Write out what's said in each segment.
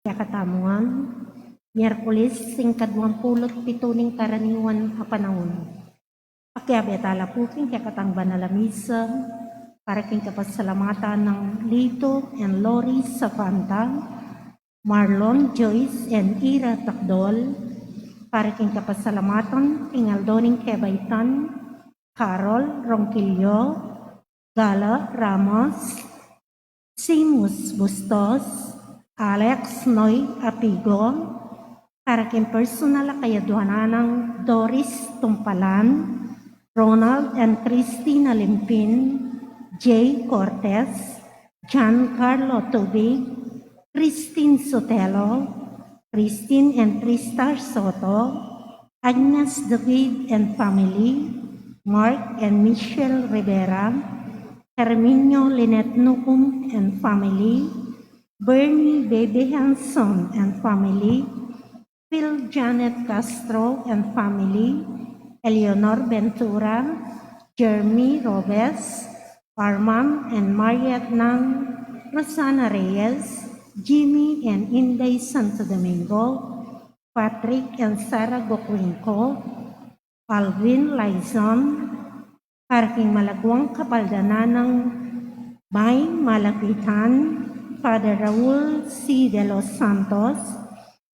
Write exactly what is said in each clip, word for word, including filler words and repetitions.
Kekatamu ngan, Miyerkules, ing kaduang pulu't pitu ning karaniwan a panaun. Pakiabe tala pu king kekatang banal a misa, para king kapasalamatan nang Lito and Lori Safanta, Marlon, Joyce, and Ira Takdol, para king kapasalamatan ning aldo ning kebaitan, Carol Ronquillo, Gala Ramos, Simus Bustos, Alex Noy Apigo, para king personal a kayaduanan nang Doris Tumpalan, Ronald and Christina Limpin, Jay Cortez, John Carlo Tubig, Christine Sotelo, Christine and Tristar Soto, Agnes David and family, Mark and Michelle Rivera, Herminio Lynette Nucum and family, Bernie Baby Hanson and family, Phil Janet Castro and family, Eleanor Ventura, Jeremy Robes, Arman and Mariette Nang, Rosana Reyes, Jimmy and Inday Santo Domingo, Patrick and Sarah Gocuinco, Alvin Laizon, para king malaguang kapaldanan nang May Malapitan, Father Raul C. De Los Santos,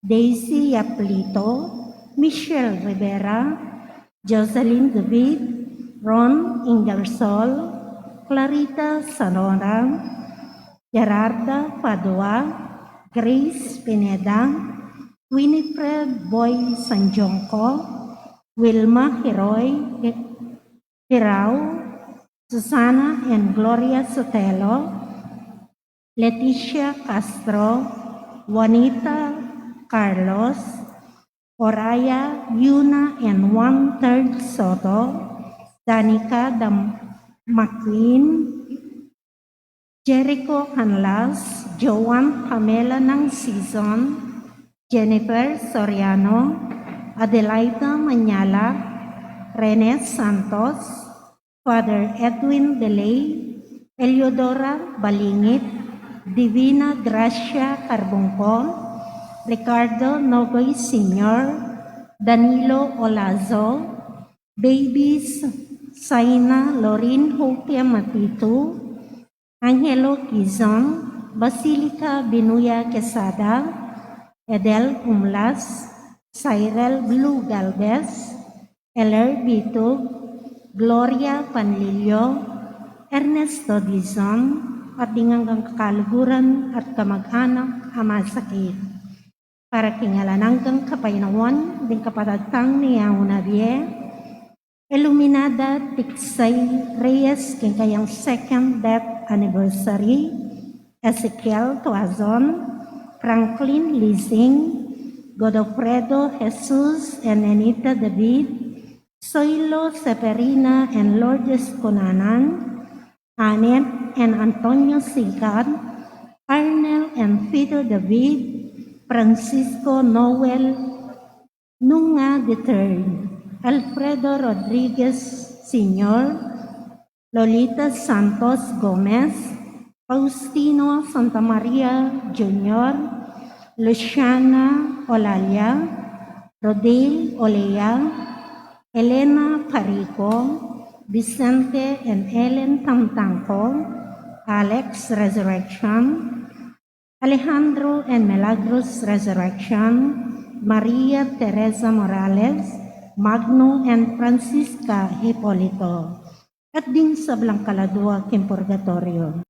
Daisy Yaplito, Michelle Rivera, Jocelyn David, Ron Ingersol, Clarita Sanora, Gerarda Padua, Grace Pineda, Winifred Boy Sanjonco, Wilma Hiroy Hirao, Susana and Gloria Sotelo, Leticia Castro, Juanita Carlos, Oraya Yuna and One Third Soto, Danica Dam McQueen, Jericho Canlas, Joan Pamela Nang Sison, Jennifer Soriano, Adelaida Manyala, Rene Santos, Father Edwin Belay, Eleodora Balingit, Divina Gracia Carbungco, Ricardo Nogoy Senior, Danilo Olazo, Babies Saina Lorin Hopia Matitu, Angelo Quizon, Basilica Binuya Quesada, Edel Umlas, Cyril Blue Galvez, Eller Bitug, Gloria Panlilio, Ernesto Dizon, at ding anggang kakaluguran at kamag-anak a masakit. Para king alang anggang kapaynawan ding kapatad tang miyauna bie, Iluminada Tiksay Reyes, king kayang second death anniversary, Ezekiel Tuazon, Franklin Lising, Godofredo Jesus and Nenita David, Soilo Seferina and Lourdes Cunanan, Annette and Antonio Sigat, Arnel and Peter David, Francisco Noel Nunga the third, Alfredo Rodriguez Senior, Lolita Santos Gomez, Faustino Santa Maria Junior, Luciana Olalia, Rodel Olea, Elena Parico, Vicente and Ellen Tamtangco, Alex Resurrection, Alejandro and Milagros Resurrection, Maria Teresa Morales, Magno and Francisca Hipolito, at ding sablang kaladua king purgatorio.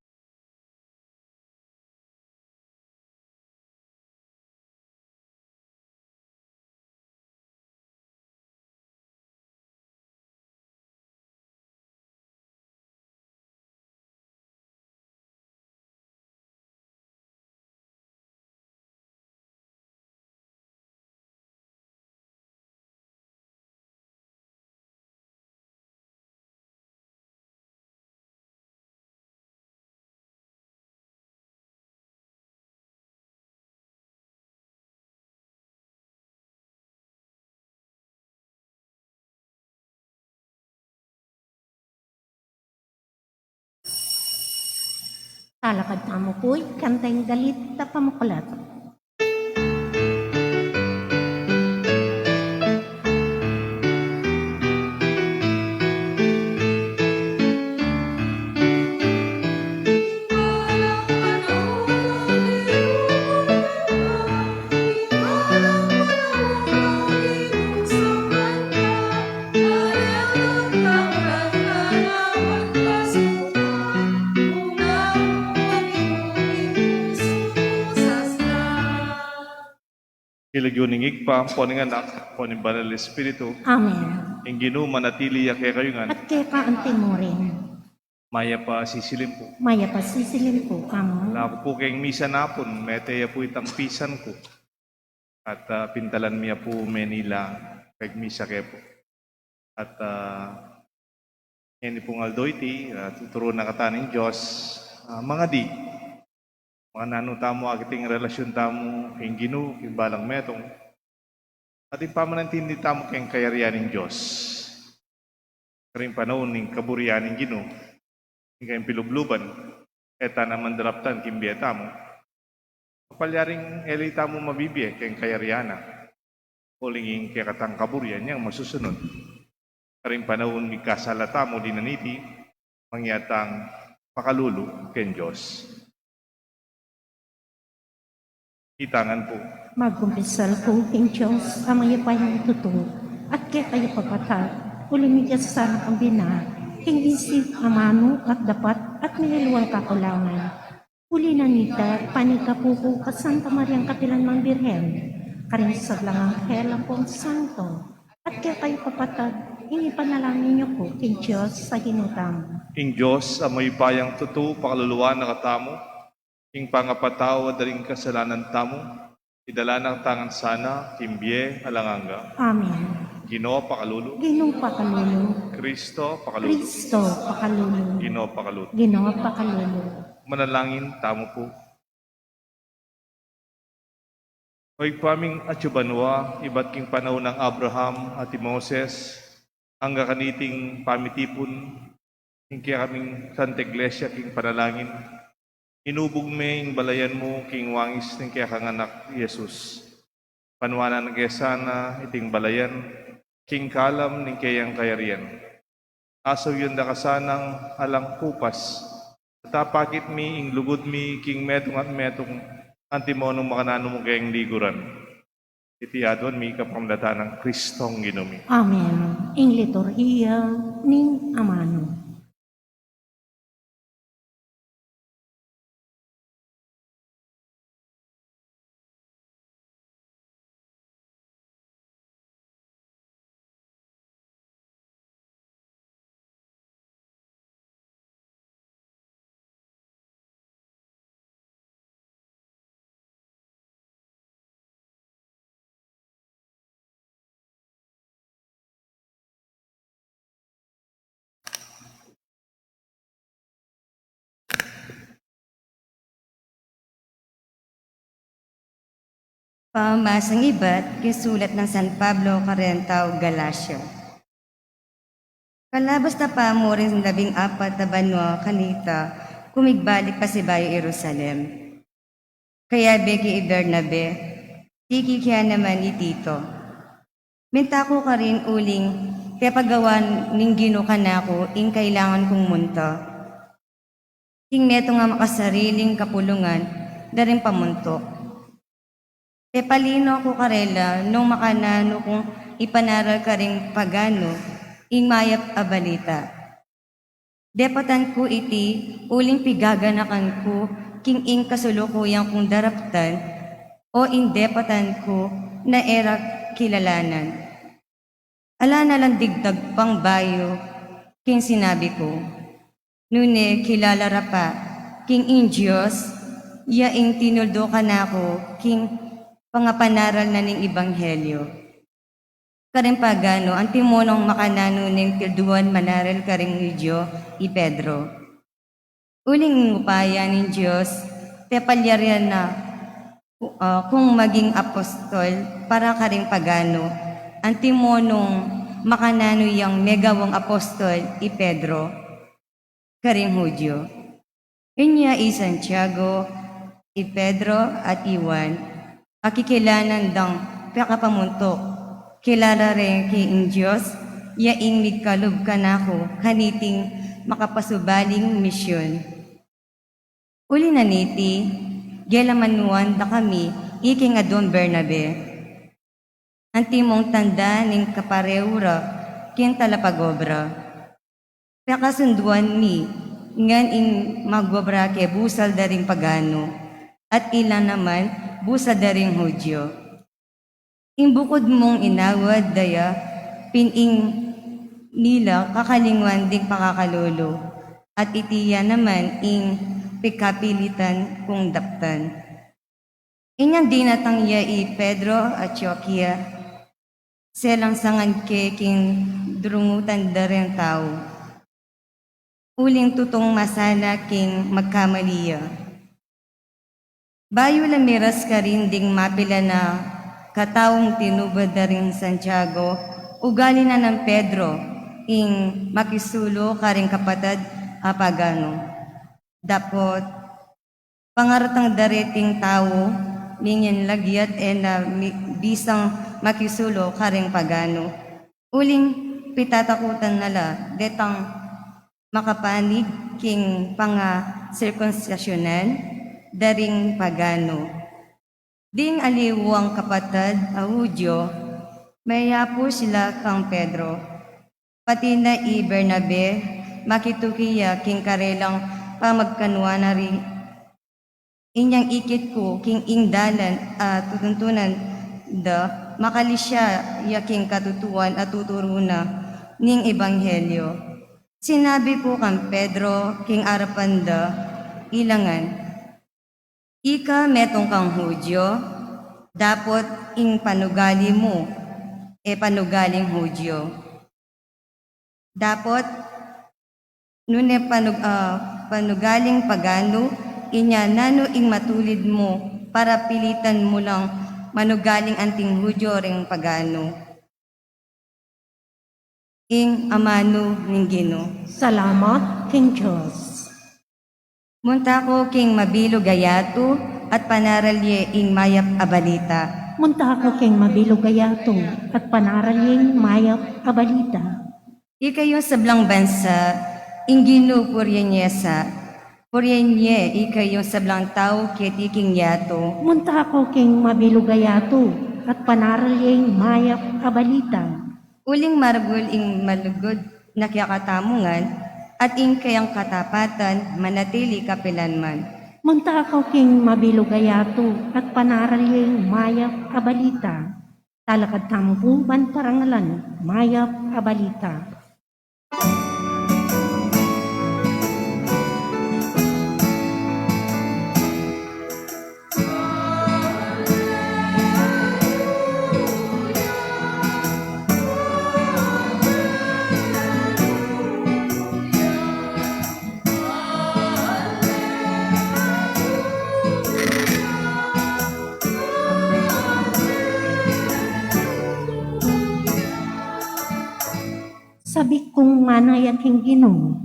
Talakad tamu pu, kanta ing dalit a pamuklat. King lagyu ning Ibpa, ampo ning Anak, ampo ning Banal Espiritu. Amen. Ing Ginu manatili ya kekayu ngan. At keka anti mu rin. Mayap a sisilim pu. Mayap a sisilim pu kekayu. Laku pu keng misa nung mete ya pu itang pisan ku. At, ah, pintalan mi ya pu Manila, pagmisa ke pu. At, ah, ini pung aldo iti, ah, tuturu na katamu ning Dios, ah, mangadi. Makananu tamu, akiting relasyun tamu king Ginu, king balang metung. At ing pamanintindi tamu king kayarian ning Dios. Karing panaun ning kaburian ning Ginu, ing kayang pilubluban, e ta na man daraptan king bie tamu. Kapalyaring e la tamu mabibie king kayarian na. Uling ing kekatang kaburian yang masusunun. Karing panaun ning kasala tamu, dinan iti, mangya tang pakalulu king Dios. Itangan pu. Magkumpisal ku king Dios a mayupayang tutu, at kekayu papatad, uling migyan sana kang bina, king isip, amanu, at dapat, at mayaliwang kakulangan. Uli na nita, panikapu ku kang Santa Mariang kapilan mang Birhen, karing sablang anghel ampong santo, at kekayu papatad, ing ipanalangin yu ku king Dios a Ginu tamu. Ing Dios a mayupayang tutu, pakaluluan na katamu, ing pangapatawad da ring kasalanan tamu, idala na katamu ngan sana king bie alang angga. Amen. Ginu, pakalulu. Ginu, pakalulu. Kristo, pakalulu. Kristo, pakalulu. Ginu, pakalulu. Ginu, pakalulu. Manalangin tamu pu. O Ibpa ming atsu banua, ibat king panaun nang Abraham at i Moses, angga kaniting pamitipun ning kekaming Santa Iglesia king panalangin, inubug me ing balayan mu king wangis ning kekang Anak Jesus. Panuanan ke sana iting balayan king kalam ning keyang kayarian. Asawi yu da ka sanang alang kupas, at apakit mi ing lugud mi king metung at metung, antimo nung makananu mu keng liguran. Iti aduan mi kapamilatan nang Kristong Ginu mi. Amen. Ing liturgia ning amanu. Pamamasang ibat king sulat nang San Pablo kareng tau Galacia. Kalabas na pa mu ring labing apat a banua kanita, kumigbalik pasibayu Jerusalem. Kayabe ke i Bernabe, tiki ke naman i Tito. Minta ku karin uling pepagawan ning Ginu kanaku ing kailangan kung munta king metung a makasariling kapulungan da ring pamuntuk. Pepalino ku karela nung makananu kung ipanaral karing paganu ing mayap a balita. Depatan ku iti uling pigaganakan ku king ing kasulukuyan kung daraptan o ing depatan ku na e ra kilalanan. Ala na lang digdag pang bayu king sinabi ku. Nune kilala ra pa king ing Dios ya ing tinuldu kanaku king pangapanaral na ning ebanghelyo. Karing paganu, antimo nung makananu neng tilduan manaral karing Judio i Pedro. Uling ing upaya ning Dios, pepalyarian na, ah, kung maging apostol para karing paganu, antimo nung makananu yang megawang apostol i Pedro karing Judio. Inya i Santiago, i Pedro, at i Juan, a kikilanan dang pekapamuntuk, kilala re king Dios ya ing migkalub kanaku kaniting makapasubaling misyun. Uli na niti, gelaman da kami iking adwan Bernabe. Antimong tanda ning kaparehu ra king talapagobra. Pekasunduan mi ngan ing magobra ke busal da ring paganu, at ila naman busal da ring Judio. Ing bukud mung inawad daya, pin ing nila kakalingwan ding pakakalulu, at iti ya naman ing pikapilitan kung daptan. Inyang dinatang ya i Pedro at Antioquia, selang sangan ke king durungutan da ring tau, uling tutung masala king magkamali ya. Bayu la miras karin ding mapilan a kataung tinuba da ring Santiago, ugali na nang Pedro ing makisulu karing kapatad a paganu. Dapot pangaratang da reting tau, mingin lagiat e na mi-, bisang makisulu karing paganu. Uling pitatakutan na la detang makapanig king panga-sirkunsisyunan da ring paganu. Ding aliwang kapatad a Judio, mayapu sila kang Pedro, pati na i Bernabe, makituki ya king karelang pamagkanwa na ri. Inyang ikit ku king ing dalan a tutuntunan da, makalisya ya king katutuan a tuturu na ning ebanghelyo. Sinabi ku kang Pedro king arapan da, ilangan, ika metung kang Judio, dapot ing panugali mu e panugaling Judio. Dapot nune panug-, ah, panugaling paganu, inya nanu ing matulid mu para pilitan mu lang manugaling anting Judio ring paganu? Ing amanu ning Ginu. Salamat king Dios. Munta ku king mabilug a yatu at panaral ye ing mayap a balita. Munta ku king mabilug a yatu at panaral ye ing mayap a balita. Ikayung sablang bansa, ing Ginu purien ye sa, purien ye ikayung sablang tau keti king yatu. Munta ku king mabilug a yatu at panaral ye ing mayap a balita. Uling maragul ing malugud na kekatamu ngan, at ing kayang katapatan manatili kapilanman. Munta ku king mabilug a yatu at panaral ye ing mayap a balita. Talakad tamu pu ban parangalan mayap a balita. Sabik kung manaya king Ginu,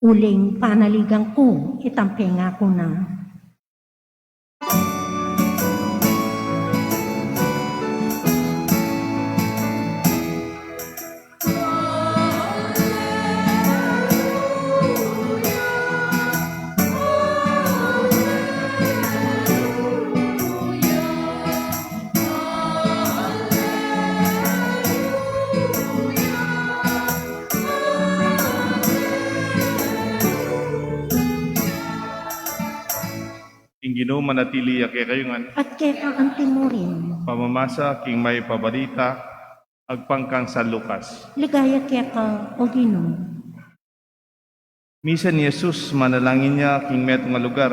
uling panaligan ku itang pengaku na. Ing Ginu manatili ya kekayu ngan. At keka anti mu rin. Pamamasa king mayap a balita agpang kang San Lucas. Ligaya keka, o Ginu. Misan i Jesus manalangin ya king metung a lugar.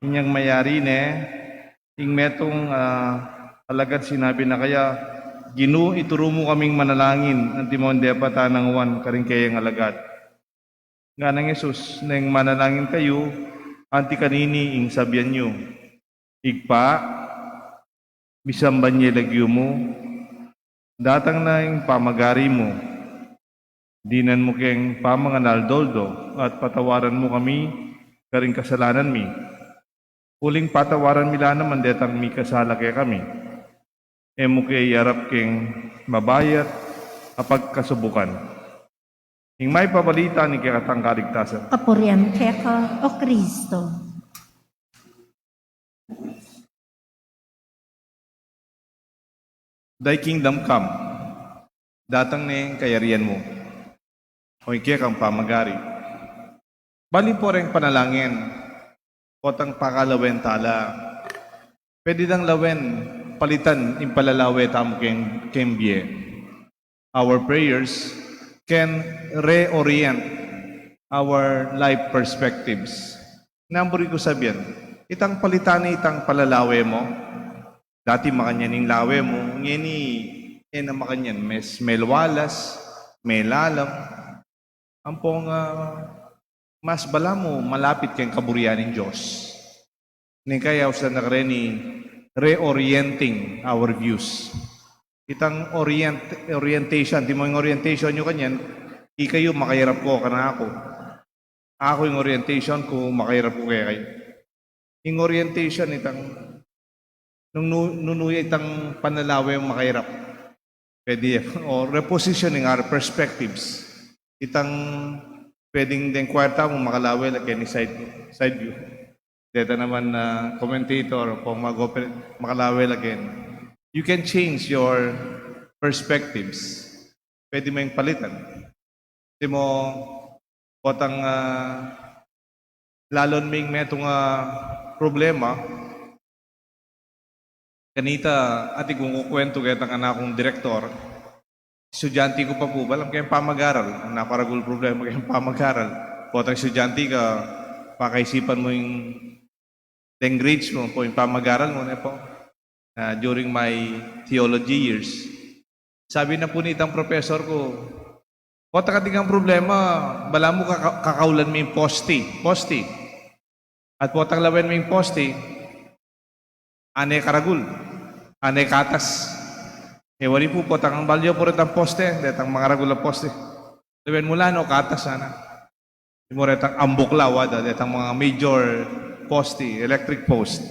Inyang mayari ne, ing metung, ah, alagad sinabi na kaya, "Ginu, ituru mu kaming manalangin." Antimong depat a nanguan karing keyang alagad. Nganang Jesus, "Neng manalangin kayu, anti kanini ing sabian yu, 'Ibpa, misamban ya ing lagyu mu, datang na ing pamagari mu, dinan mu keng pamanganaldoldo, at patawaran mu kami karing kasalanan mi, uling patawaran mi la naman detang mikasala kekami. E mu ke iarap king mabayat a pagkasubukan.'" Ing mayap a balita ning kekatang kaligtasan. Kapurian keka, o Kristo. Thy kingdom come. Datang ne ing kayarian mu. O ing kekang pamagari. Bali pu reng panalangin, potang pakalawen tala. Pwede dang lawen palitan ing panlalawe tamu keng, keng bie. Our prayers can reorient our life perspectives. Nanu ing buri kung sabian, itang palitan ne itang panlalawe mu. Dati makanyan ing lawe mu, ngeni e na makanyan, mas melwalas, melalam. Ampong, ah, mas balamu malapit keng kaburian ning Dios. Ning kaya usan na kareni reorienting our views. Itang orient-, orientation, di mo ing orientation yu kanyan, ikayu makayarap ko kanaku. Aku ing orientation ku, makayarap ku kekayu. Ing orientation itang nung nu-, nung nuya itang panlalawe makayarap. Pwede, o repositioning our perspectives. Itang pwedeng deng kwarta mu makalawe la keni side, side view. Deta naman na commentator pung mag-open, makalawe la keni. You can change your perspectives. Pwede mo ing palitan. Di mo, potang, ah, lalon ming metung a problema, kanita atin kung kukwentu ketang kanakung direktor, estudyante ku pa pu, balang keng pamag-aral, nakaragul problema keng pamag-aral. Potang estudyante ka, pakaisipan mu ing deng grades mu, pu ing pamag-aral mu, ne pu, ah, during my theology years. Sabi na pu nitang professor ku, "Potang atin kang problema, balamu kaka-, kakaulan me ing posti, posti. At potang lawen me ing posti, ane karagul, ane katas." E wari pu, potang balyo pu retang poste, detang mangaragul a poste. Lawen mu la, ano, katas, ana. Di mo retang ambuk la, wada, detang mga major poste, electric post.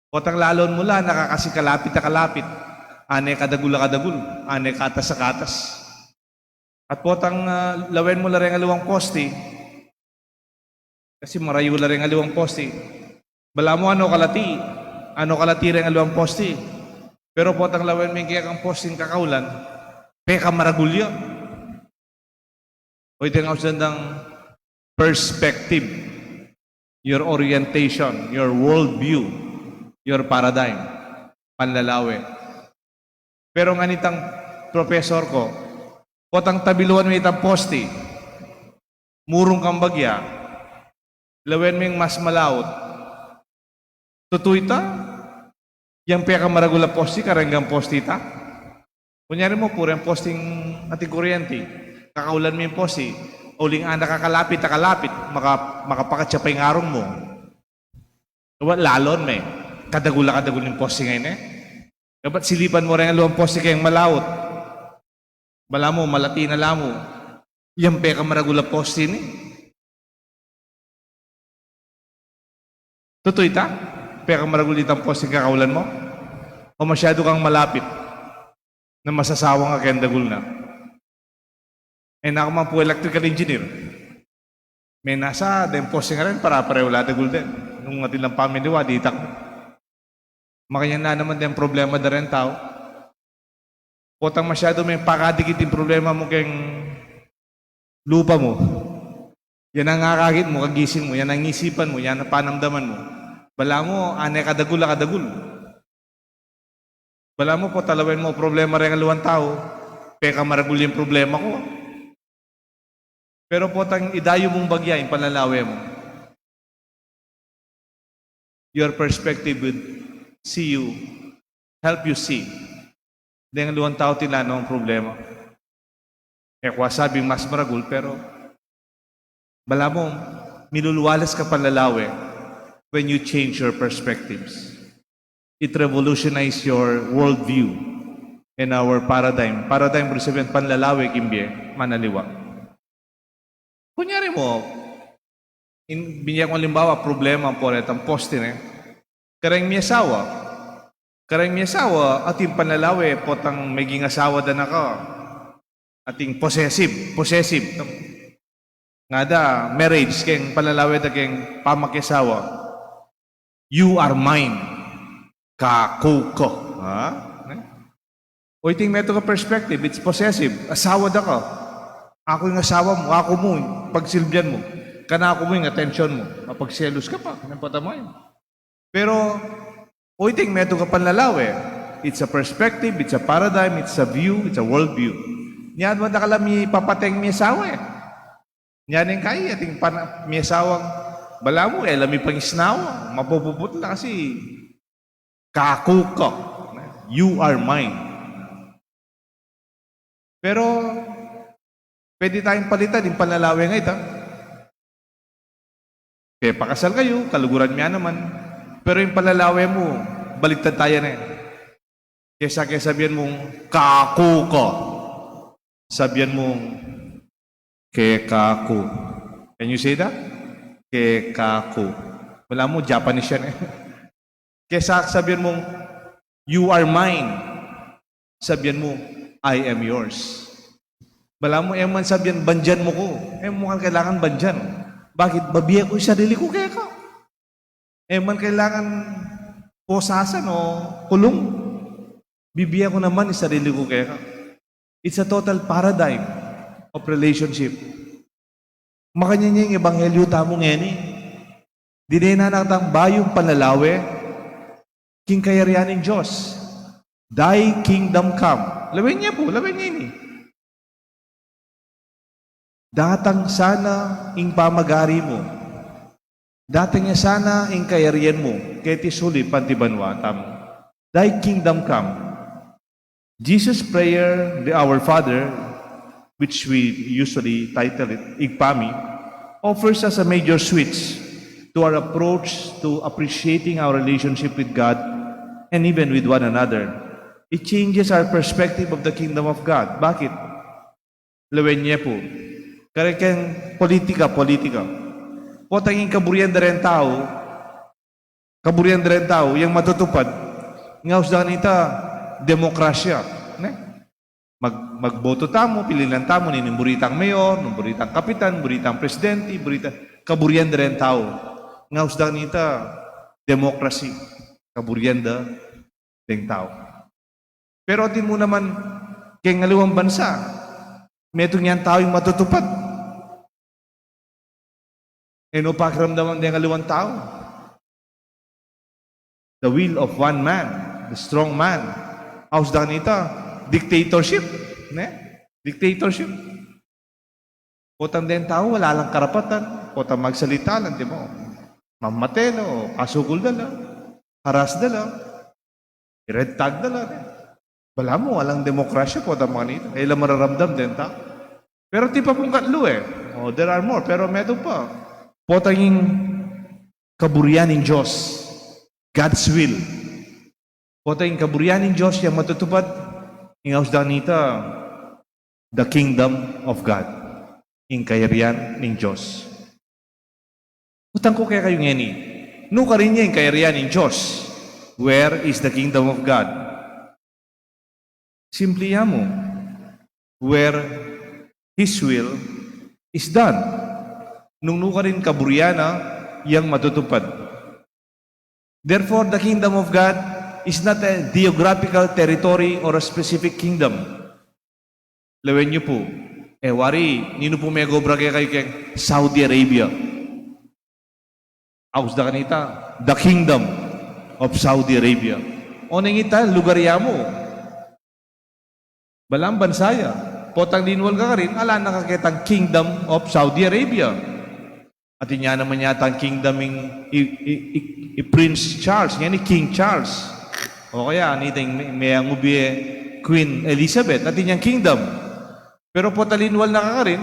Potang lalon mu la, nakakasi kalapit a kalapit. Ane kadagul a kadagul, ane katas a katas. At potang, ah, lawen mu la reng aliwang poste, kasi marayu la reng aliwang poste. Balamu ano kalati, ano kalati reng aliwang poste. Pero potang lawen me ing kekang posteng kakaulan, pekamaragul ya. O, iti ing ausan dang perspective, your orientation, your worldview, your paradigm, panlalawe. Pero ngana nitang professor ku, potang tabiluan me itang poste, murung kang bagya, lawen meng mas malaut. Tutu ita? Yang pekamaragul a poste, kareng poste ita? Kunyari mu, pureng posteng ating kuryente, kakaulan me ing poste, uling anak a kalapit a kalapit, maka-, makapakatsa pa ing arung mu. Wa, lalon me, kadagul a kadagul ning poste ngeni. Dapat silipan mu reng aliwang poste keng malaut. Balamu, malati na la mu. Yang pekamaragul a poste ini. Tutu ita? Pekamaragul itang posteng kakaulan mu? O masyadu kang malapit na masasawang ka keng dagul na? E, naku man pu, electrical engineer. Menasa deng posteng a rin, pare-parehu la dagul den. Nung atin lang pamiliwa, ditak. Makanyan na naman deng problema da reng tau. Potang masyadu meng pakadikit ing problema mu keng lupa mu. Yan ang akakit mu, kagising mu, yan ang isipan mu, yan ang panamdaman mu. Balamu, ane kadagul a kadagul. Balamu, potang lawen mu problema reng aliwang tau, pekamaragul ya ing problema ku. Pero potang idayu mung bagya ing panlalawe mu, your perspective will see you, help you see deng aliwang tau atin la namang problema. E ku sabing mas maragul, pero balamu, miluluwalas ka panlalawe when you change your perspectives. It revolutionized your worldview and our paradigm. Paradigm, ibig sabihin, panlalawe king bie, manaliwa. Kunyari mu, in, binye kung alimbawa, problema pu retang poste, ne? Kareng miasawa. Kareng miasawa, atin panlalawe, potang meging asawa da na ka. Atin possessive, possessive. Ngana da, marriage, keng panlalawe da keng pamakiasawa. You are mine. Kaku ka. Ha? Ne? O, iting metung a perspective, it's possessive. Asawa da ka. Aku ing asawa mu, aku mu ing pagsilbian mu. Kanaku mu ing atensyon mu. Mapagselos ka pa, nang patamayan. Pero, o, iting metung a panlalawe, It's a perspective, it's a paradigm, it's a view, it's a worldview. Nya, aduan dakal a mipapateng miasawa e. Nya, ning kai, ating pana-, miasawang, balamu, e la mipangisnawa, mapupuput la kasi, "Kaku ka. You are mine." Pero, pwede tayang palitan ing panlalawe a ita. Kaya pakasal kayu, kaluguran mi naman. Pero ing panlalawe mu, baliktad taya ne. Kesa ke sabian mung, "Kaku ka," sabian mung, "Keka ku." Can you say that? "Keka ku." Balamu, Japanese yan e. Kesa sabian mung, "You are mine," sabian mu, "I am yours." Balamu, e mu man sabian, "Bandian mu ku." E mu man kailangan bandian. Bakit? Bibie ku ing sarili ku keka. E mu man kailangan posasan o kulung. Bibie ku naman ing sarili ku keka. It's a total paradigm of relationship. Makanyan ya ing ebanghelyo tamu ngeni. Dinan na tang bayung panlalawe king kayarian ning Dios. "Thy kingdom come." Lawen ye pu, lawen ye ini. "Datang sana ing pamagari mu. Datang ya sana ing kayarian mu, keti sulip anti banua tamu. Thy kingdom come." Jesus' prayer, the Our Father, which we usually title it Ibpa mi, offers us a major switch to our approach to appreciating our relationship with God and even with one another. It changes our perspective of the kingdom of God. Bakit? Lawen ye pu. Kareng politika, politika. Potang ing kaburian da reng tau, kaburian da reng tau, yang matutupad, ing aus da kanita, demokrasya, ne? Mag-, magboto tamu, pilinan tamu, ninu ing buri tang mayor, ninu ing buri tang kapitan, buri tang presidente, buri ta-, kaburian da reng tau. Ing aus da kanita, demokrasi, kaburian da reng tau. Pero atin mu naman, keng aliwang bansa, metung yang tau ing matutupad. E no pakiramdaman deng aliwang tau? The will of one man, the strong man. Aus da kanita, dictatorship, ne? Dictatorship. Potang deng tau, ala lang karapatan. Potang magsalita lang, di ba? Mamate la, o kasukul da la, harass da la, i-red tag da la, ne? Balamu, alang demokrasya, potang makanita. E la mararamdam deng tau. Pero atin pa pung katlu e. O, there are more, pero metung pa. Potang ing kaburian ning Dios, God's will. Potang ing kaburian ning Dios yang matutupad, ing aus da kanita, the kingdom of God. Ing kayarian ning Dios. Kutang ku kekayu ngeni, nukarin ya ing kayarian ning Dios? Where is the kingdom of God? Simpli ya mu, where His will is done. Nung nukarin kaburian na yang matutupad. Therefore, the kingdom of God is not a geographical territory or a specific kingdom. Lawen yu pu, e wari, ninu pu megobra kekayu keng Saudi Arabia? Aus da kanita, the kingdom of Saudi Arabia. O neng ita, lugar ya mu. Balamu bansa ya. Potang linwal ka karin, ala na ka ketang Kingdom of Saudi Arabia. Atin ya naman yatang kingdom ing i, i, i, i Prince Charles, ngeni King Charles. O kaya, nitang me-, mengubie Queen Elizabeth, atin yang kingdom. Pero potang linwal na ka karin,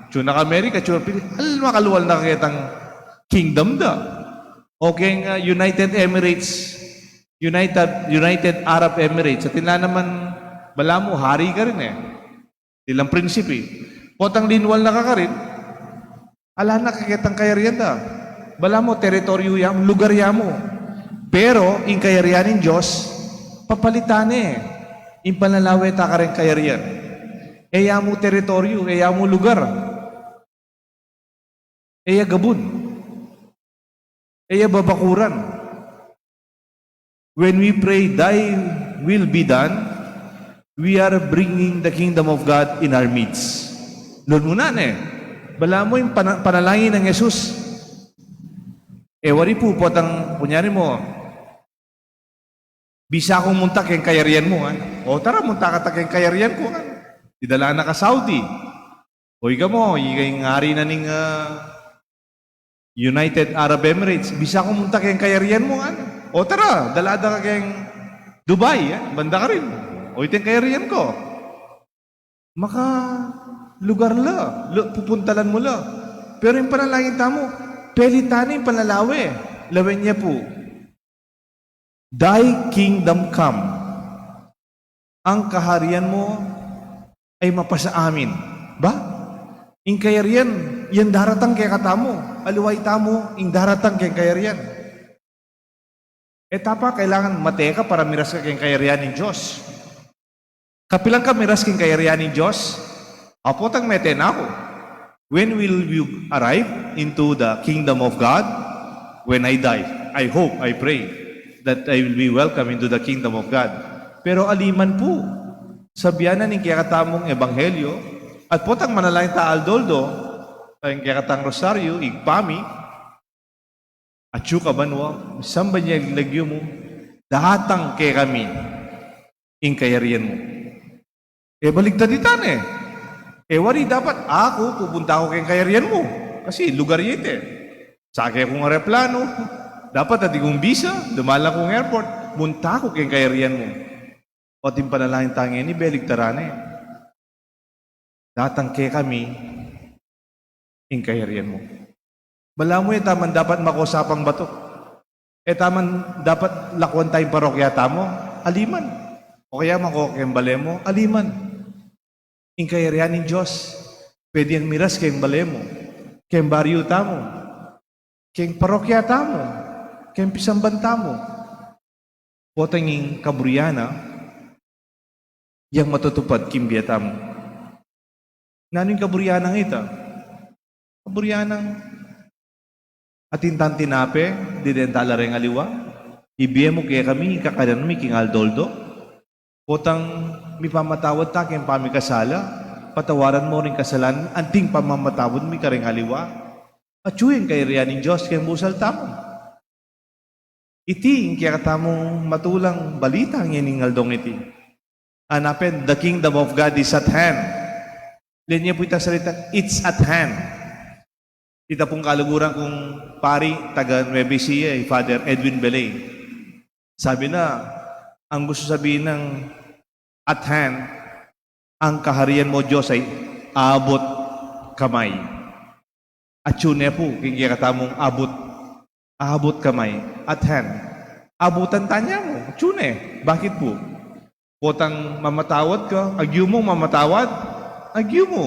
atsu na ka Amerika, atsu na Pili-, al-, makalual na ka ketang kingdom da. O keng, ah, United Emirates, United, United Arab Emirates. Atin la naman, balamu, hari karin e. Atin lang prinsipe. Potang linwal na ka karin, ala na ka ketang kayarian da. Balamu, teritoryo ya mu, lugar ya mu. Pero ing kayarian ning Dios, papalitan ne ing panlalawe ta kareng kayarian. E ya mu teritoryo, e ya mu lugar. E ya gabun. E ya babakuran. When we pray, "Thy will be done," we are bringing the kingdom of God in our midst. Lon mu na ne. Balamu ing pana-, panalangin nang Jesus. E wari pu, potang, kunyari mu, Bisa kung munta keng kayarian mu, ha? O tara, munta ka ta keng kayarian ku, ha? Idala na ka Saudi. O ika mu, ika ing ari na ning, ah, United Arab Emirates. Bisa kung munta keng kayarian mu, ha? O tara, dala da ka keng Dubai, ha? Banda ka rin. O ita ing kayarian ku. Maka lugar la, lu-, pupuntalan mu la. Pero ing panalangin tamu, pelitan ing panlalawe. Lawen ye pu, "Thy kingdom come." Ang kaharian mu ay mapasa amin. Ba? Ing kayarian, yang daratang kekatamu. Aliwa itamu, ing daratang keng kayarian. E ta pa kailangan mate ka para miras ka keng kayarian ning Dios. Kapilan ka miras keng kayarian ning Dios? Apo, tang mete na ku. When will you arrive into the kingdom of God? When I die. I hope, I pray that I will be welcome into the kingdom of God. Pero aliman pu, sabian na ning kekatamung ebanghelyo, at potang manalangin ta aldo-aldo, ing kekatang rosaryo, Ibpa mi, atsu ka banua, misamban ya ing lagyu mu, datang kekami ing kayarian mu. E baligtad ita ne. E wari dapat, "Aku, pupunta ku keng kayarian mu." Kasi lugar ya ita e. Sake kung aeroplano, dapat atin kung bisa, dumalan kung airport, munta ku keng kayarian mu. O atin panalangin ta ngeni, baligtaran ne. Datang kekami ing kayarian mu. Balamu e taman dapat makusapang batu. E taman dapat lakuan ta ing parokya tamu, aliman. O kaya mako keng bale mu, aliman. Ing kayarian ning Dios, pwede yang miras keng bale mu, keng baryu tamu, keng parokya tamu, keng pisamban tamu. Potang ing kaburian na, yang matutupad king bie tamu. Nanu ing kaburian nang ita? Kaburian nang atin tang tinape, diden ta la reng aliwa. Ibie mu kekami ing kakanan mi king aldo-aldo. Potang mipamatawad ta keng pamikasala, patawaran mu ring kasalan, anting pamamatawad mi kareng aliwa. Atyu ing kayarian ning Dios keng busal tamu. Iti ing kekatamung matulang balita ngening aldong iti. Anapen, "The kingdom of God is at hand." Lenya pu itang salita, "It's at hand." Ita pung kaluguran kung pari taga Nueva Ecija, i Father Edwin Belay. Sabi na, ang gusto sabihin ng at hand, ang kaharian mu, Dios, ay abot kamay. Atsu ne pu king kekatamung abot. Abot kamay, at hand. Abutan ta ne mu, atsu ne. Bakit pu? Potang mamatawad ka, agyu mung mamatawad, agyu mu.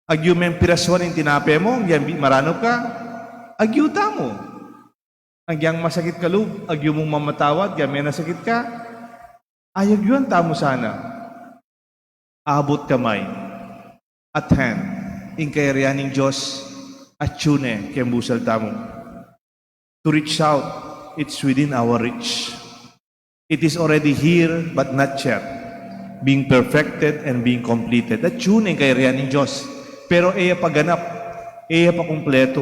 Agyu meng pirasuan ing tinape mu, yang bi-, maranup ka, agyu tamu. Agyang masakit ka lub, agyu mung mamatawad, yang menasakit ka, ay agyuan tamu sana. Abot kamay, at hand, ing kayarian ning Dios, atsu ne keng busal tamu. To reach out, it's within our reach. It is already here, but not yet. Being perfected and being completed. Atsu ne ing kayarian ning Dios. Pero e ya pa ganap, e ya pa kumpletu.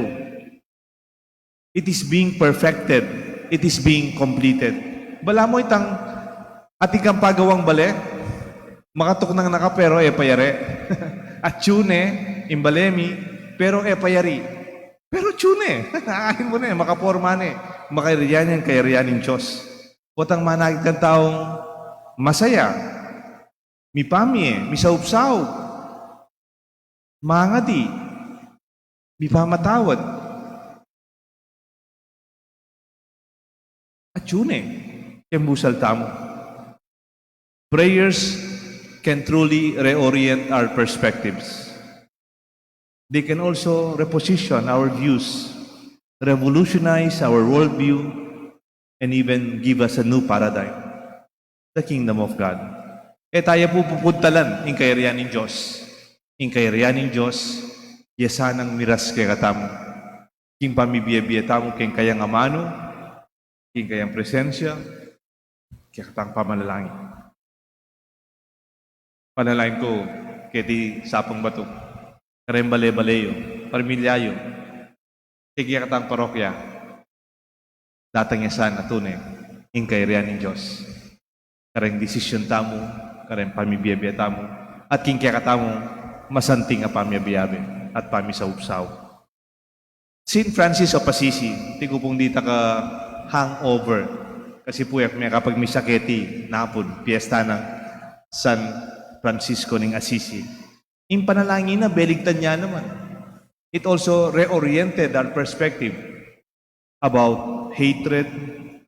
It is being perfected. It is being completed. Balamu itang atin kang pagawang bale, makatuknang na ka pero e pa yari. Atsu ne ing bale mi, pero e pa yari. Pero atsu ne. Ain mu ne, makaporma ne. Makayarian yang kayarian ning Dios. Potang manakit kang taung masaya, mipamie, misaupsaup, mangadi, mipamatawad, atsu ne keng busal tamu. Prayers can truly reorient our perspectives. They can also reposition our views, revolutionize our worldview, and even give us a new paradigm, the kingdom of God. E ta ya pu pupuntalan ing kayarian ning Dios. Ing kayarian ning Dios, ya sanang miras kekatamu. King pamibie-bie tamu keng kayang amanu, king kayang presensya, kekatang pamanalangin. Panalangin ku keti Sapang Batu, kareng bale-bale yu, parmilya yu, keng kekatang parokya, datang ya sana tune ing kayarian ning Dios. kareng desisyon tamu, kareng pamibiabe tamu, at king kekatamung masanting a pamiabe-abe at pamisaub-saub. Saint Francis of Assisi, tiku pung dita ka hangover. Kasi pu, e ku mekapagmisa keti napun, piyesta nang San Francisco ning Assisi. Ing panalangin na, beligtad ne naman. It also reoriented our perspective about hatred,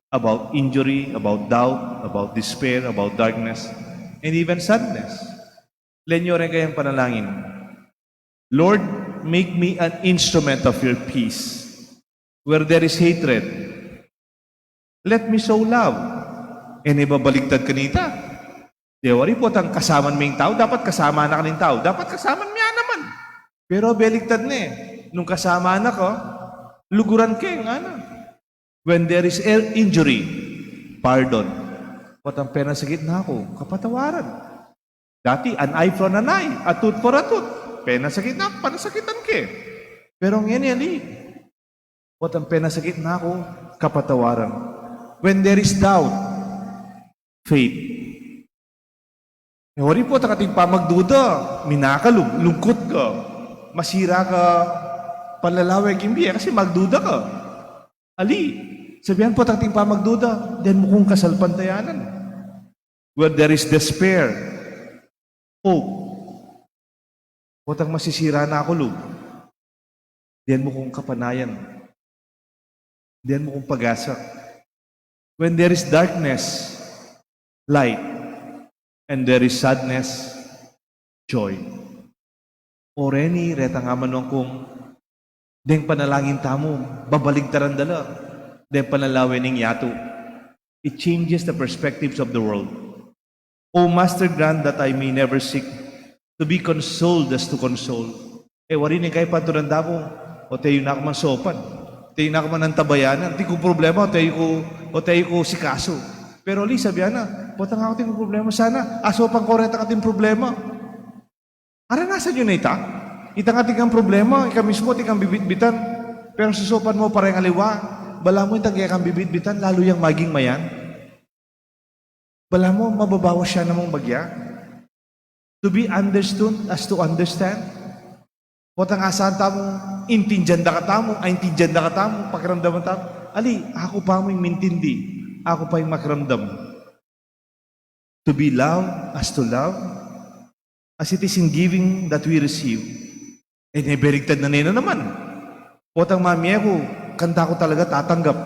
about injury, about doubt, about despair, about darkness, and even sadness. Lawen yu reng kayang panalangin. Lord, make me an instrument of your peace. Where there is hatred, let me sow love. E ne babaligtad kanita. Dewari, potang kasaman me ing tau, dapat kasaman na ka ning tau. Dapat kasaman me ya naman. Pero beligtad ne. Nung kasaman na ka, luguran ke, ngana. When there is injury, pardon. Potang penasakit na ku, kapatawaran. Dati, an eye for an eye, a tooth for a tooth. Penasakit na, panasakitan ke. Pero ngeni, ali, potang penasakit na ku, kapatawaran. When there is doubt, faith. E wari, potang atin pang magduda, minakal, lungkut ka, masira ka panlalawe king bie, kasi magduda ka. Ali, sabian, potang atin pang magduda, deng mu kung kasalpantayanan. Where there is despair, hope. Potang masisira na ku, Lord, deng mu kung kapanayan. Deng mu kung pag-asa. When there is darkness, light. And there is sadness, joy. O reni, reta nga man kung deng panalangin tamu, babaligtaran da la deng panlalawe ning yatu. It changes the perspectives of the world. O Master, grant that I may never seek to be consoled as to console. E wari, ning kaybat turan da ku, ote yu na ku man saupan, ote yu na ku man antabayanan, atin kung problema, ote yu ku, ote yu ku sikasu. Pero ali, sabian na, potang aku atin kung problema, sana asaupan ku reta atin problema. Aranasan yu na ita? Itang atin kang problema, ika mismu atin kang bibitbitan. Pero sasaupan mu pa reng aliwa, balamu itang keka kang bibitbitan, lalu yang maging mayan. Balamu mababawas ya namang bagya. To be understood as to understand. Potang asahan tamu, intindian da katamu, aintindian da katamu, pakiramdaman tamu. Ali, aku pa mu ing mintindi, aku pa ing makiramdam. To be loved as to love, as it is in giving that we receive. E ne, beligtad na ne naman. Potang mamie ku, kanta ku talaga tatanggap.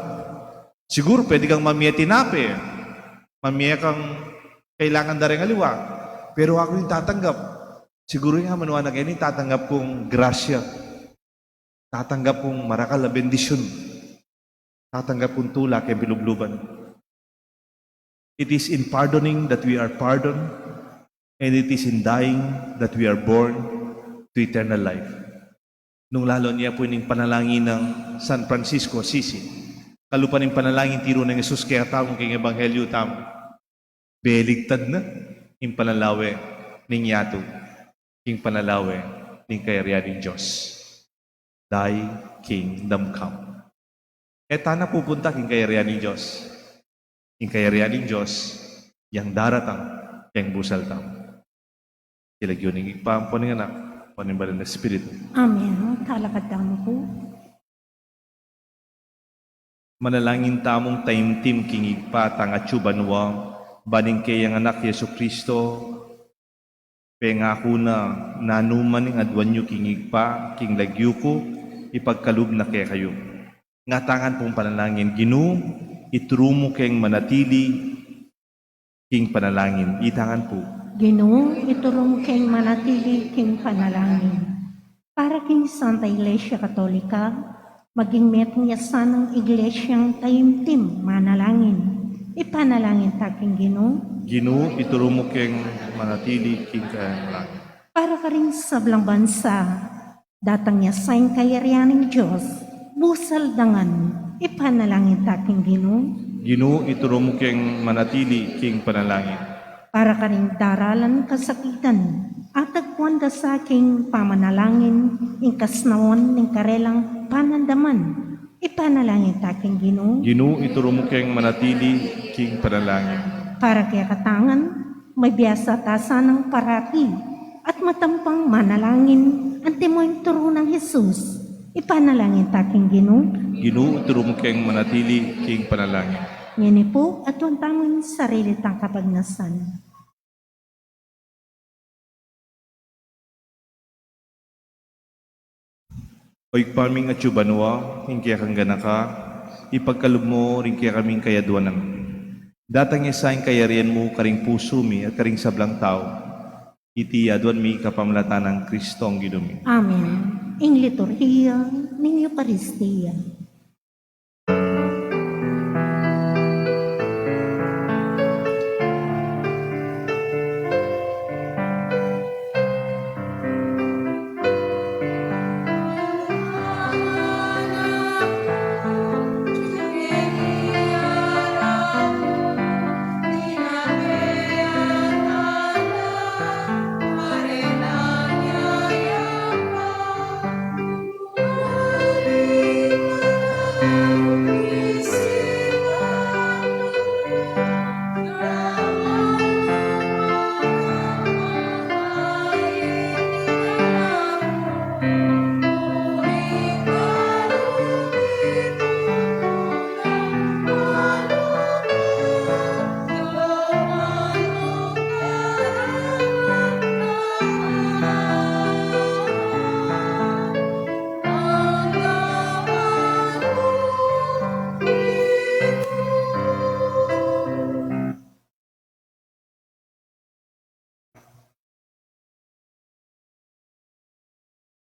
Siguru pwede kang mamie tinape, mamie kang kailangan da reng aliwa, pero aku ing tatanggap. Siguru ing amanuan na keni, tatanggap kung grasya. Tatanggap kung marakal a bendisyun. Tatanggap kung tula keng bilubluban. It is in pardoning that we are pardoned, and it is in dying that we are born to eternal life. Nung lalu ne pu ning panalangin nang San Francisco Assisi, kalupa ning panalangin tiru nang Jesus kekatamu king ebanghelyu tamu, beligtad na ing panlalawe ning yatu king panlalawe ning kayarian ning Dios. Thy kingdom come. E ta na pupunta king kayarian ning Dios. Ing kayarian ning Dios yang daratang keng busal tamu. King lagyu ning Ibpa, ampo ning Anak, ampo ning Banal a Espiritu. Amen. Talakad tamu pu. Manalangin tamung taimtim king Ibpa tang atsu banua, ban ning keyang Anak Jesucristo, pengaku na, nanu man ing aduan yu king Ibpa king lagyu ku, ipagkalub na kekayu. Nga ta ngan pung panalangin. Ginu, ituru mu keng manatili king panalangin. Ita ngan pu. Ginu, ituru mu keng manatili king panalangin. Para king Santa Iglesia Katolika, maging metung ya sanang iglesyang taimtim manalangin. Ipanalangin ta king Ginu. Ginu, ituru mu keng manatili king panalangin. Para karing sablang bansa, datang ya sa ing kayarian ning Dios, busal da ngan, ipanalangin ta king Ginu. Ginu, ituru mu keng manatili king panalangin. Para karing daralan kasakitan, atagpuan da sa king pamanalangin ing kasnawan ning karelang panandaman, ipanalangin ta king Ginu. Ginu, ituru mu keng manatili king panalangin. Para kekatang ngan, mabiasa ta sanang parati at matampang manalangin, antimo ing turu nang Jesus. Ipanalangin ta king Ginu. Ginu, ituru mu keng manatili king panalangin. Ngeni pu, aduan tamu ing sarili tang kapagnasan. O Ibpa ming atsu banua, ing kekang ganaka, ipagkalub mu ring kekaming kayaduanan. Datang ya sa ing kayarian mu karing pusu mi at karing sablang tau. Iti aduan mi kapamilatan nang Kristong Ginu mi. Amen. Ing liturhiya ning Eukaristia.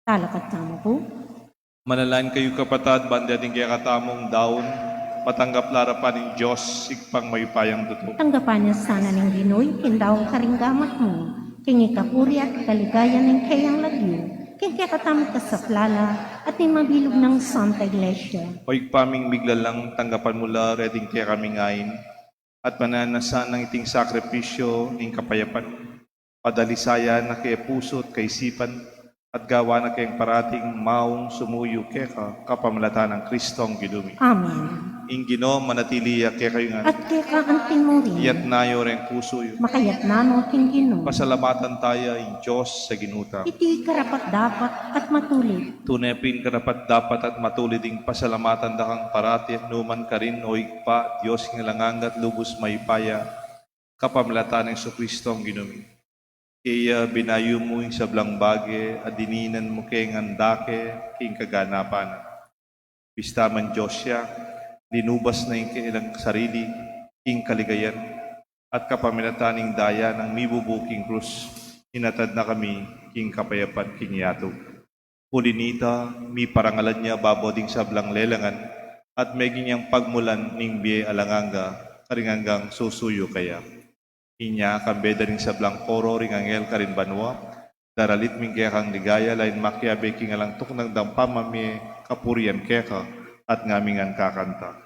Talakad tamu pu. Manalangin kayu kapatad, ban ding kekatamung daun, matanggap la arapan ning Dios, Ibpang mayupayang tutu. Tanggapan na sana ning Ginu ing daun karing gamat mu, king ikapuri at kaligayan ning keyang lagyu, king kekatamung kasaplalan, at ning mabilug nang Santa Iglesia. O Ibpa ming miglalang, tanggapan mu la reting kekaming ain, at mananasan nang iting sakripisyu ning kapayapan. Padalisayan na ke pusu at kaisipan, at gawan na keng parating maung sumuyu keka, kapamilatan nang Kristong Ginu mi. Amen. Ing Ginu manatili ya kekayu ngan. At keka anti mu rin. Iyatas yu reng pusu yu. Makayatas no king Ginu. Pasalamatan taya ing Dios a Ginu ta. Iti karapat-dapat at matulid. Tune pin karapat-dapat at matulid ing pasalamatan da kang parati at nukarin man, o Ibpa, Dios ning alang angga at lubus mayupaya, kapamilatan nang Jesucristo a Ginu mi. Kaya binayu mu ing sablang bage, at dininan mu keng andake king kaganapan na. Bista man Dios ya, linubas na ing kayang sarili king kaligayan, at kapamilatan ning daya nang mibubu king krus, inatad na kami king kapayapan king yatu. Uli na nita, miparangalan ya babo ding sablang lelangan, at meging yang pagmulan ning bie alang angga, karing anggang susuyu kaya. Inya, kambe da ring sablang koro ring anghel karin banua, daralit mi ing kekang ligaya, lain makiabe king alang tuknang dang pamamie kapurian keka, at ngami ngan kakanta.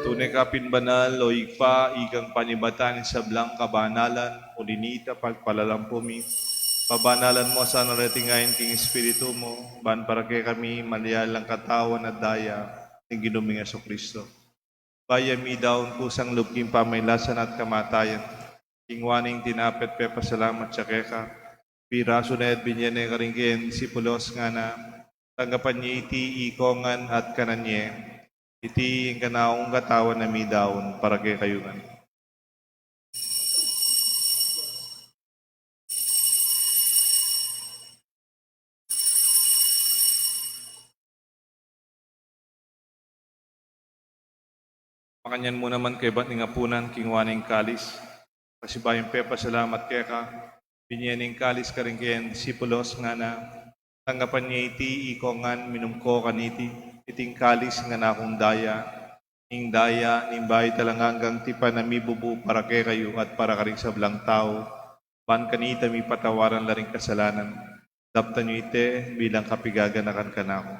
Tune ka pin banal, o Ibpa, ikang panibatan ing sablang kabanalan, uli na nita pagpalalampu mi. Pabanalan mu sana reting ain king Espiritu mu, ban para kekami malialang katawan at daya ning Ginu ming Jesucristo. Bayu mi daun kusang lub king pamailasan at kamatayan, kinua ne ing tinape at pepasalamat ya keka, pirasu ne at binye ne karing keyang disipulos, ngana: Tanggapan ye iti ikongan at kanan ye, iti ing kanaung katawan a midaun para kekayu ngan. Makanyan mu naman kaybat ning apunan, kinua ne ing kalis, pasibayu ing pepasalamat keka, binye ne ing kalis karing kayang disipulos, ngana: Tanggapan ye iti, ikong ngan, minum ko kaniti. Iti ing kalis ning kanakung daya, ing daya ning bayu at alang anggang tipan a mibubu para kekayu at para karing sablang tau, ban kanita mipatawaran la ring kasalanan. Daptan yu iti bilang kapaganakan kanaku.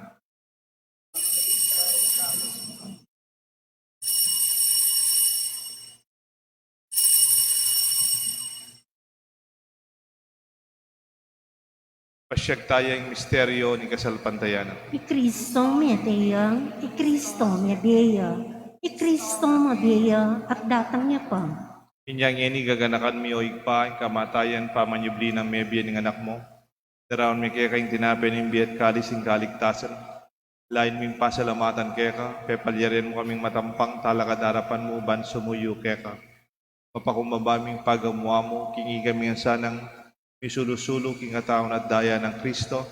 Pasiag taya ing misteryo ning kasalpantayanan. I Kristo mete ya, i Kristo mebie ya, i Kristo mabie ya, at datang ya pa. Inya ngeni gaganakan mi, o Ibpa, ing kamatayan pamanyubli nang mebie ning Anak mu. Daraun mi keka ing tinape ning bie at kalis ning kaligtasan. Lain ming pasalamatan keka, pepalyarian mu kaming matampang talakad king arapan mu ban sumuyu keka. Mapakumbaba ming pagamu-amu king ikami ngan sanang misulu-sulu king katawan at daya nang Kristo,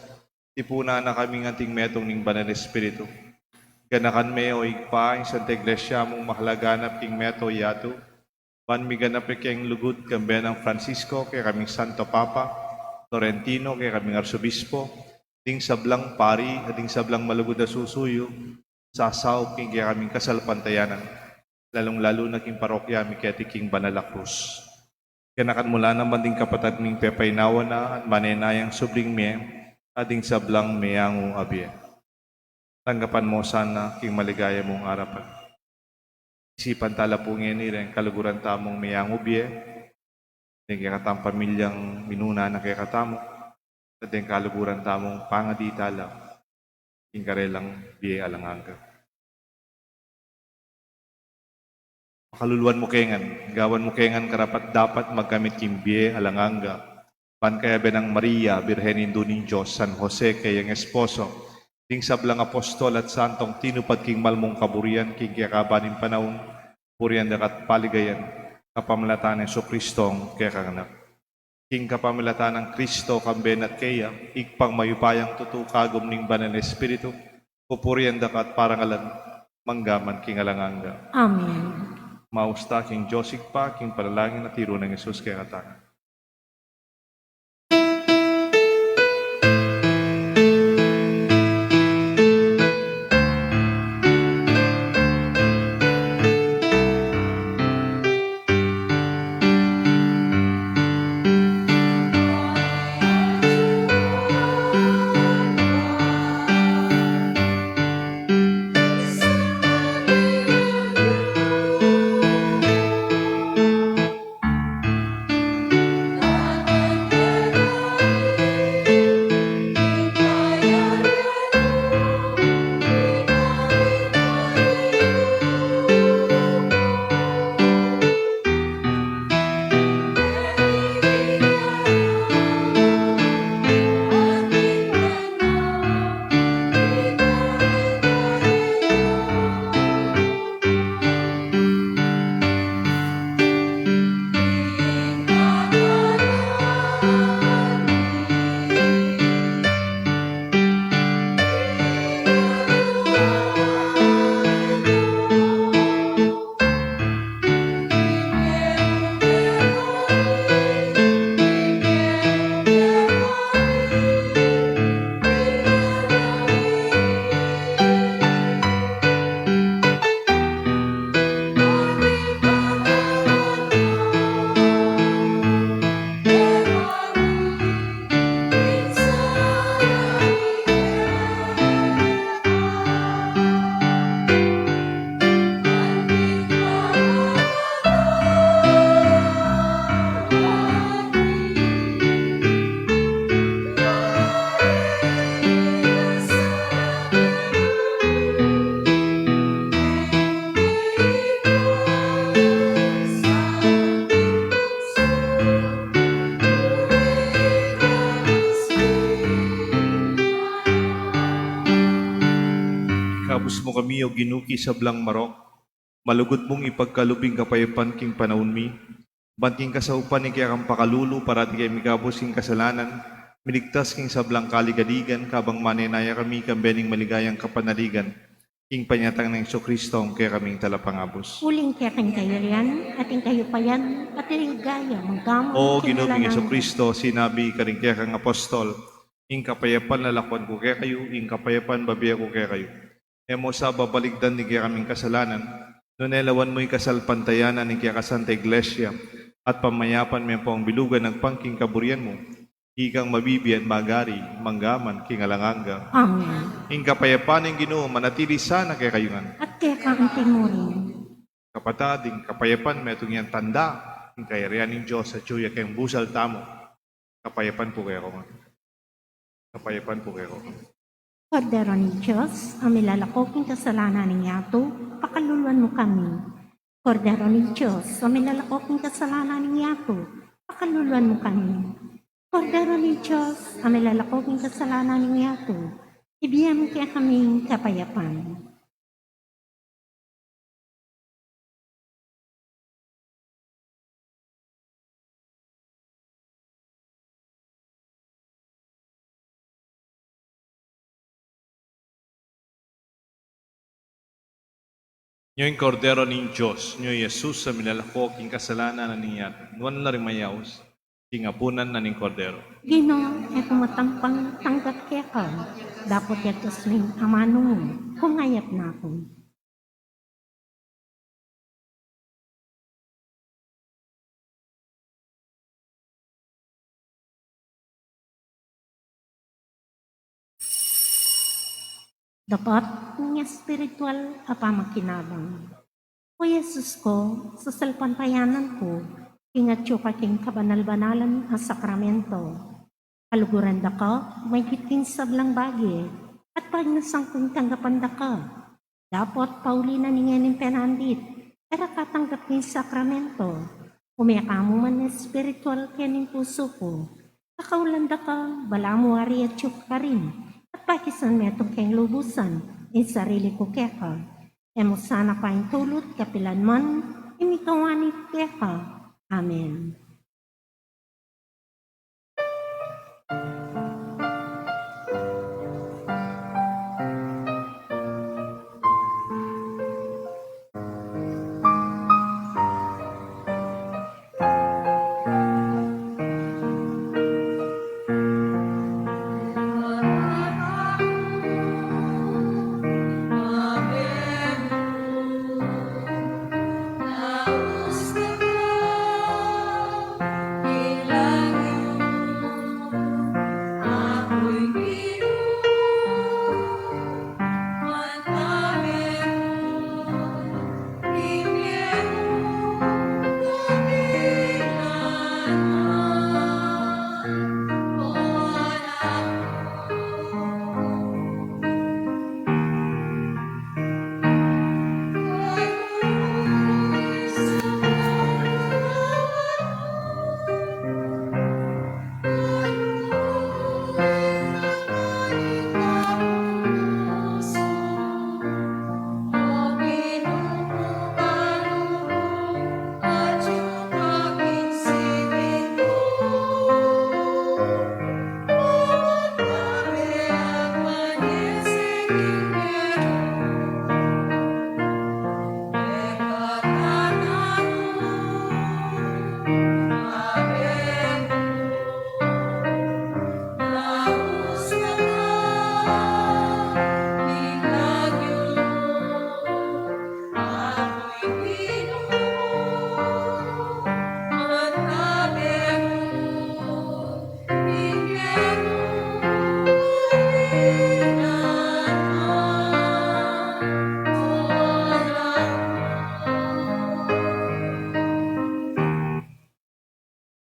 tipunan na kami ngan anting metung ning Banal Espiritu. Ganakan me, o Ibpa, ing Santa Iglesia mung makalaganap king mabilug a yatu, ban miganap ya king lugud kambe nang Francisco, kekaming Santo Papa, Florentino, kekaming Arsobispo, ding sablang pari, at ding sablang malugud a susuyu, sasaup king kekaming kasalpantayanan, lalung-lalu na king parokya mi keti king Banal a Krus. Ganakan mu la naman ding kapatad ming pepainawa na at manenayang subling mie, at ding sablang meyangu a bie. Tanggapan mu sana king maligaya mung arapan. Isipan tala pu ngeni deng kaluguran tamung meyangu bie, deng kekatang pamilyang minuna na kekatamu, at deng kaluguran tamung pangadi tala king karelang bie alang angga. Pakaluluan mu ke ngan, gawan mu ke ngan karapat-dapat magkamit king bie alang angga, ban kayabe nang Maria, Birhen Indu ning Dios, San Jose, kayang esposo, ding sablang apostol at santong tinupad king mal mung kaburian king kekaban ning panaun, purian da ka at paligayan, kapamilatan nang Jesucristong kekang Anak. King kapamilatan nang Kristo, kambe na at keya, Ibpang mayupayang tutu, kagum ning Banal a Espiritu, pupurian da ka at parangalan, mangga man king alang angga. Amen. Maus ta king Dios Ibpa, king panalangin a tiru nang Jesus kekatamu. Ikabus mu kami, O Ginu, king sablang marok, malugud mung ipagkalub ing kapayapan king panaun mi, ban king kasaupan ning kekang pakalulu, parati kaming mikabus king kasalanan, miligtas king sablang kaligaligan, kabang manenaya kami kambe ning maligayang kapanaligan. Ing panyatang nang Jesucristo, ing kekaming talapangabus. Uling keka ing kayarian, at ing kayupayan, at ing ligaya, mangga man king alang angga. O Ginu ming Jesucristo, sinabi karing kekang apostol, ing kapayapan lalakwan ku kekayu, ing kapayapan bibie ku kekayu. E mu sa babaligdan ding kekaming kasalanan, nune lawan mu ing kasalpantayanan ning kekasanta Iglesia, at pamayapan me pung bilugan agpang king kaburian mu, ikang mabibie at magari, mangga man king alang angga. Amen. Ing kapayapan ning Ginu, manatili sana kekayu ngan. At keka anti mu rin. Kapatad, ing kapayapan metung yang tanda, ing kayarian ning Dios atyu ya keng busal tamu. Kapayapan pu kekayu ngan. Kapayapan pu kekayu ngan. Kordero ning Dios, a milalako king kasalanan ning yatu, pakaluluan mu kami. Kordero ning Dios, a milalako king kasalanan ning yatu, pakaluluan mu kami. Kordero ning Dios, a milalako king kasalanan ning yatu, ibie mu kekami ing kapayapan. Nyo ing Kordero ning Dios, nyo i Jesus a milalako king kasalanan ning yatu. Nuan la ring mayaus king apunan na ning Kordero. Ginu, e ku matampang tanggap keka, dapot yatus me ing amanu mu, kung ayap na ku. Dapat ing espiritual a pamakinabang. O Jesus ku, sasalpantayanan ku ing atyu ka king kabanal-banalan a sakramento. Kaluguran da ka maigit king sablang bage, at pagnasan kung tanggapan da ka. Dapot pauli na ning ngening penandit, e ra ka tanggap king sakramento. Ume ka mu man espiritual king pusu ku. Kakaulan da ka, balamu ari atyu ka karin, at pakisan metung keng lubusan ing sarili ku keka. E mu sana paintulut kapilan man ing mikawani keka. Amen.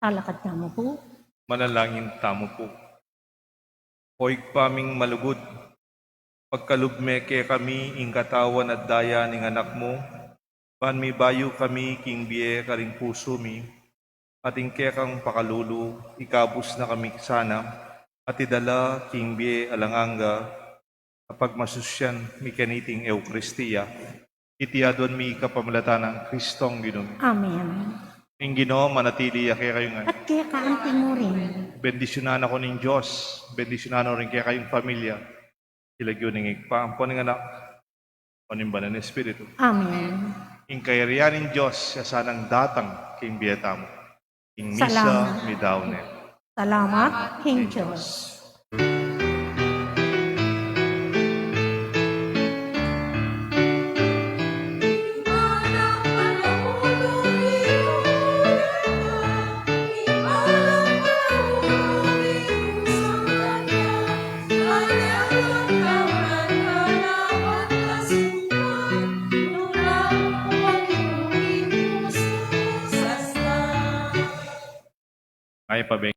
Talakad tamu pu. Manalangin tamu pu. O Ibpa ming malugud, pagkalub me kekami ing katawan at daya ning Anak mu, ban mibayu kami king bie karing pusu mi, at ing kekang pakalulu, ikabus na kami sana, at idala king bie alang angga, a pagmasusyan mi kaniting Eukaristia. Iti aduan mi kapamilatan nang Kristong Ginu mi. Amen. Ing Ginu manatili ya kekayu ngan. At keka anti mu rin. Bendisyunan na kayu ning Dios, bendisyunan na rin kekayung pamilya. King lagyu ning Ibpa, ampo ning Anak, O ning Banal a Espiritu. Amen. Ing kayarian ning Dios ya sanang datang king bie tamu. Ing misa midaun ne. Salamat king Dios. Ay, pabe